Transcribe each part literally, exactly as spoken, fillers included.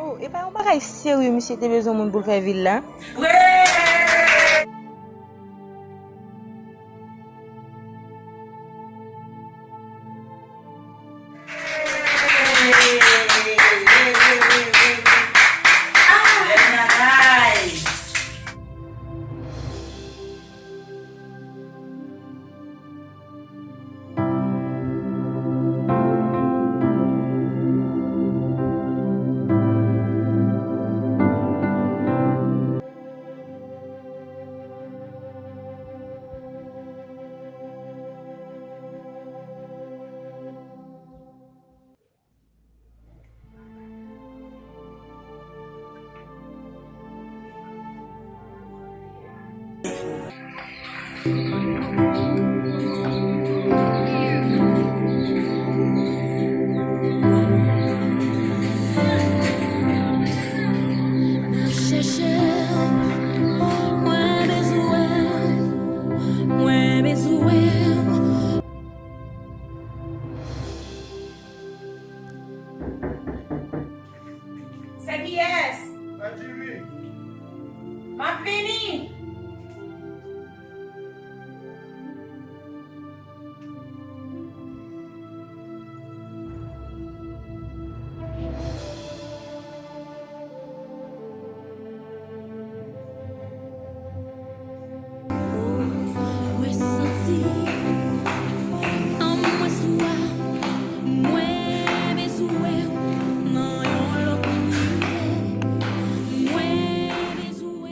Oh, e pa yon bagay serye misye te bezwen moun pou l fè vil la? Se kiyès? M ap vini. Mwen santi, nanm mwen sou a, mwen bezwen w nan yon lòt nivo. Mwen bezwen w.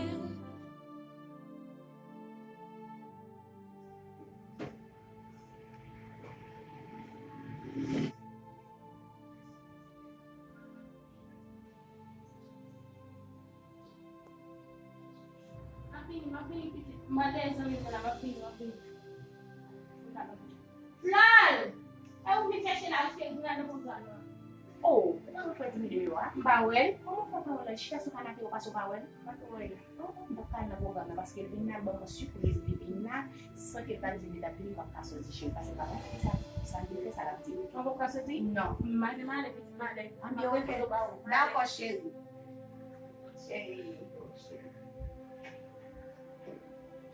M ap vini, m ap vini, pitit. M pral dèyè zanmi mwen la, m ap vini, m ap vini. Flal! E ou vin chèche la, ou cheri, vin al nan pwogram nan. Oh, ou pa wè frè Dini deyò a? M pa wè l. Kòman w fè pa wè l? Chita sou kanape, ou pase w pa wè l? M pa twò wè l. Oh, m t ap pral nan pwogram nan, paske l vin la, l ban mwen sipriz, li vin la, san ke l pa t di m li t ap vini, m p ap ka soti, cheri, paske m pa konn kisa, sa l te fè, sa l ap di m. Ou p ap ka soti? Non. M ale, m ale, pitit, m ale. Anben, oke. Dakò, cheri. Cheri.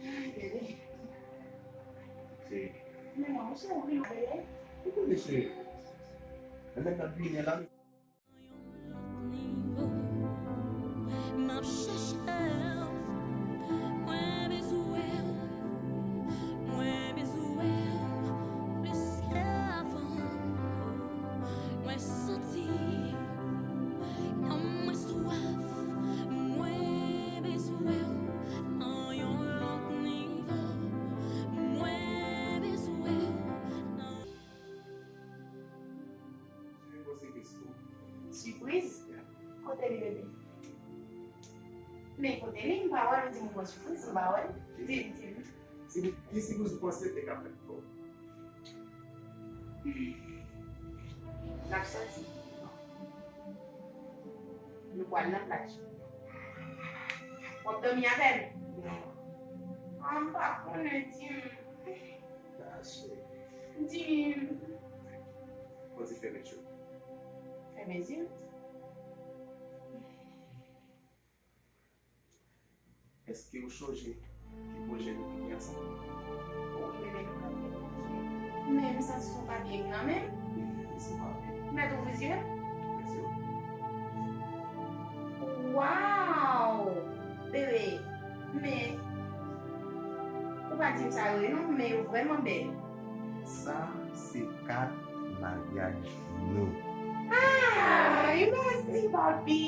Ay, bebe. Cheri. Men non, cheri, bebe. Ou konnen, cheri. Mwen menm nan binen la. M ap chèche w, mwen bezwen w, mwen bezwen w plis ke avan. Mwen santi nanm mwen swaf, mwen bezwen w nan yon lòt nivo. Mwen bezwen w nan Sipriz? Kote li, bebe? Men kote li? M pa wè l, ou di m ou pran sipriz, m pa wè l. Di m, di m. Ki sipriz ou panse te ka fèt pou ou? N ap soti. Nou pral nan plaj. W ap dòmi avè m? Ah, m pa konnen, di m. Kache. Di m. Bon, di fèmen je w. Fèmen je w. Èske ou sonje ki pwojè nou te gen ansanm? Wi, bebe, nou ka fè pwojè. Men m santi sou papye m nan menm. Wi, sou papye. Mèt ouvri zye w. Ouvri zye w. Waw! Bebe, men ou pa di m sa yo non, men yo vrèman bèl. Sa se kat maryaj nou. Ay, mèsi, papi.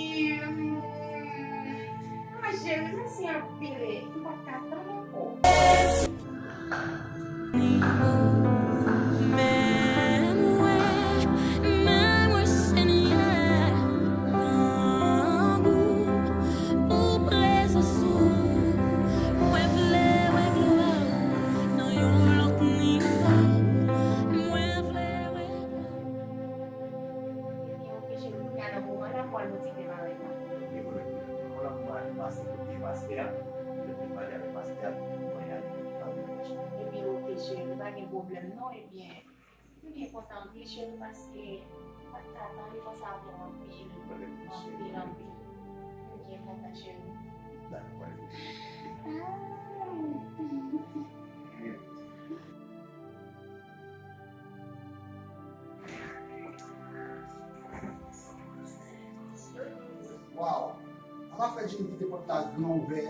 Ah, cheri, mèsi anpil. M pa t ka tann ankò. Men mwen, men mwen, Senyè, pran gou pou prezans ou. Mwen vle wè glwa w nan yon lòt nivo. Mwen vle wè glwa w. Ebyen, oke, cheri, kounye a nan moman la, pou al motive m avèk mwen. Gen pwoblèm. Mwen la pou mwen al pase kote pastè a, lè mwen pale avèk pastè a, pou mwen ale nan maryaj la. Ebyen, oke, cheri, pa gen pwoblèm non, ebyen. Mwen byen kontan anpil, cheri, paske m pa t ka tann konsa bon anpil, anpil, anpil. Mwen byen kontan, cheri. Waw! Apa frè Jimmy kite pòt la gran ouvè.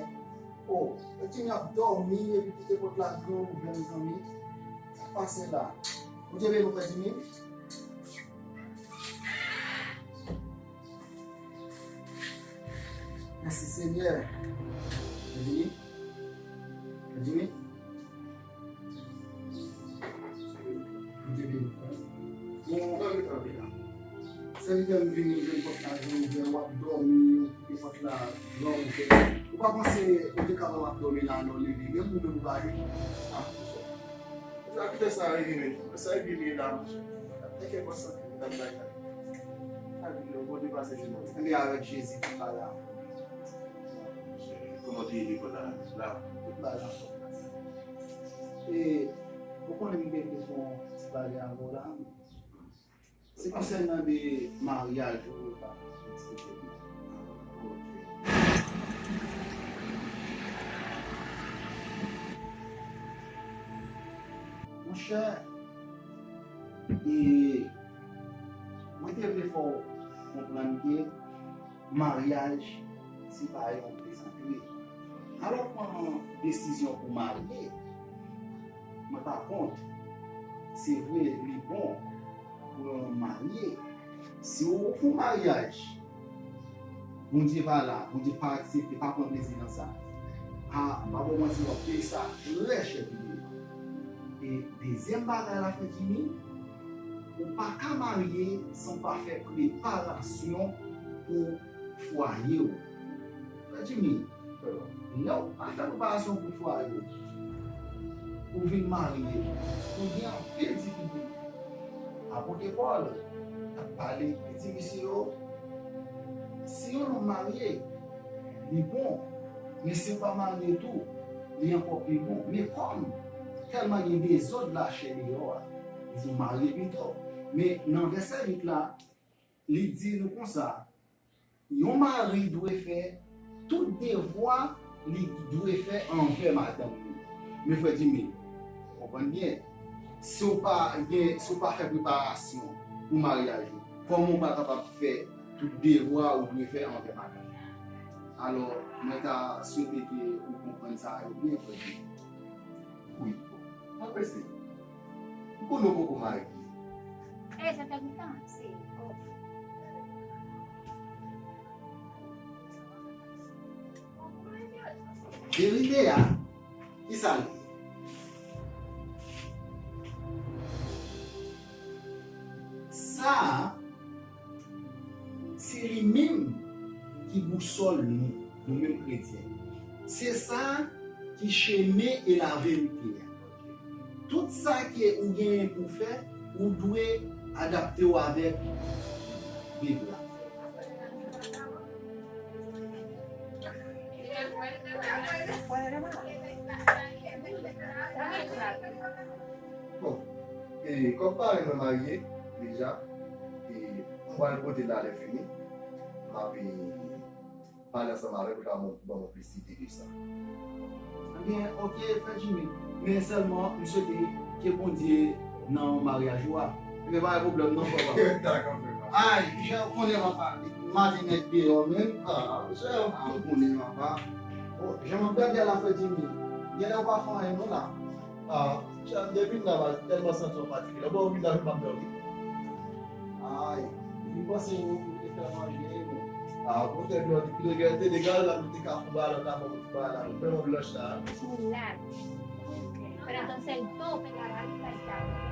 O, frè Jimmy ap dòmi epi kite pòt la gran ouvè, mezanmi. Sa k pase la? Bondye beni w, frè Jimmy. Mèsi, Senyè. Frè Jimmy? Frè Jimmy? Bondye beni w, frè. Bon, sèvitè m vini, m jwenn pòt la gran ouvè, w ap dòmi, w kite pòt la gran ouvè. Ou pa panse ou te kapab ap dòmi la, lè w leve, menm ou menm ou pa jwenn? Ah, monchè. Sa ki fè sa rive menm? Sa rive la, monchè. Tèt e konsa, tèt bay la. Sa rive, Bondye pase jwenn mwen. Ebyen, avèk Jezi, tout bagay la. Kòman te ye lekòl la? La? Tout bagay la. E, ou konnen m gen bezwen yon ti pale avè w la. Se konsènan de maryaj ou la. Monchè, e, mwen te vle fè w konprann ke maryaj, se pa yon plezantri. Alò, pran desizyon pou marye, mwen pa kont. Se vre, li bon pou yon marye. Si w fè yon maryaj, Bondye pa la, Bondye pa aksepte, pa pran plezi nan sa. A, m pa ba w manti, w ap peye sa trè chè pou li. E dezyèm bagay la, frè Jimmy, ou pa ka marye san w pa fè preparasyon pou fwaye w. Frè Jimmy, lè w pa fè preparasyon pou fwaye w, ou vin marye, ou gen anpil difikilte. Apot Pòl t ap pale, li di misye yo, si yon nonm marye, li bon, men si w pa marye tou, li ankò pi bon. Men kòm tèlman gen dezòd lachè deyò a, li di w marye pito. Men nan vèsè uit la, li di nou konsa, yon mari dwe fè tout devwa li dwe fè anvè madanm li. Men frè Jimmy, konprann byen, si w pa gen, si w pa fè preparasyon pou maryaj ou, kòman w pa kapab fè tout devwa ou dwe fè anvè madanm ou? Alò, mwen ta swete ke ou konprann sa yo byen, frè Jimmy. Wi. Mwen prese. M konnen w poko marye. E, sa fè lontan, se, o. Verite a, ki sa l ye? Sa a, se li menm ki bousòl nou, nou menm kretyen. Se sa ki chemen e laverite a. Tout sa ke ou genyen pou fè, ou dwe adapte w avèk Bib la. Bon, e, kòm paran mwen marye deja, e, m pral pote l la lè fini. M ap, e, pale ansanm avèk ou, l ka ban m plis ide de sa. Ebyen, oke, frè Jimmy. Men sèlman, m swete ke Bondye nan maryaj ou a. Ebyen, pa gen pwoblèm non, frè pa. Dakò, frè pa. Ay, jan w konnen m ap pale, maten nèg deyò menm. Ah, frè, ou konnen m ap pale. Bon, jan m ap gade a la, frè Jimmy, genlè ou pa fè anyen non la. Ah, Chad, depi m la, m tèlman santi m fatige. Lè w wè m vin la, m ap dòmi. Ay, m panse ou te fè manje, men. Ah, bon, tèt dòmi, ki regète, degal la, m te ka fou ba la, ta bon, fou ba la, m fè yon blanch la. Sou la. Pandan sèl tan, ou fè travay, ou fè travay.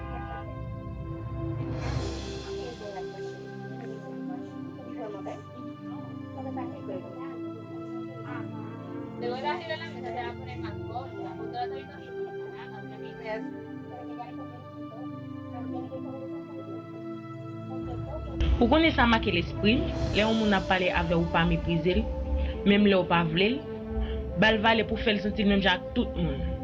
Ou konnen sa make lespri, lè yon moun ap pale avè w, ou pa meprize l, menm lè w pa vle l, ba l valè pou fè l santi l menm jan ak tout moun.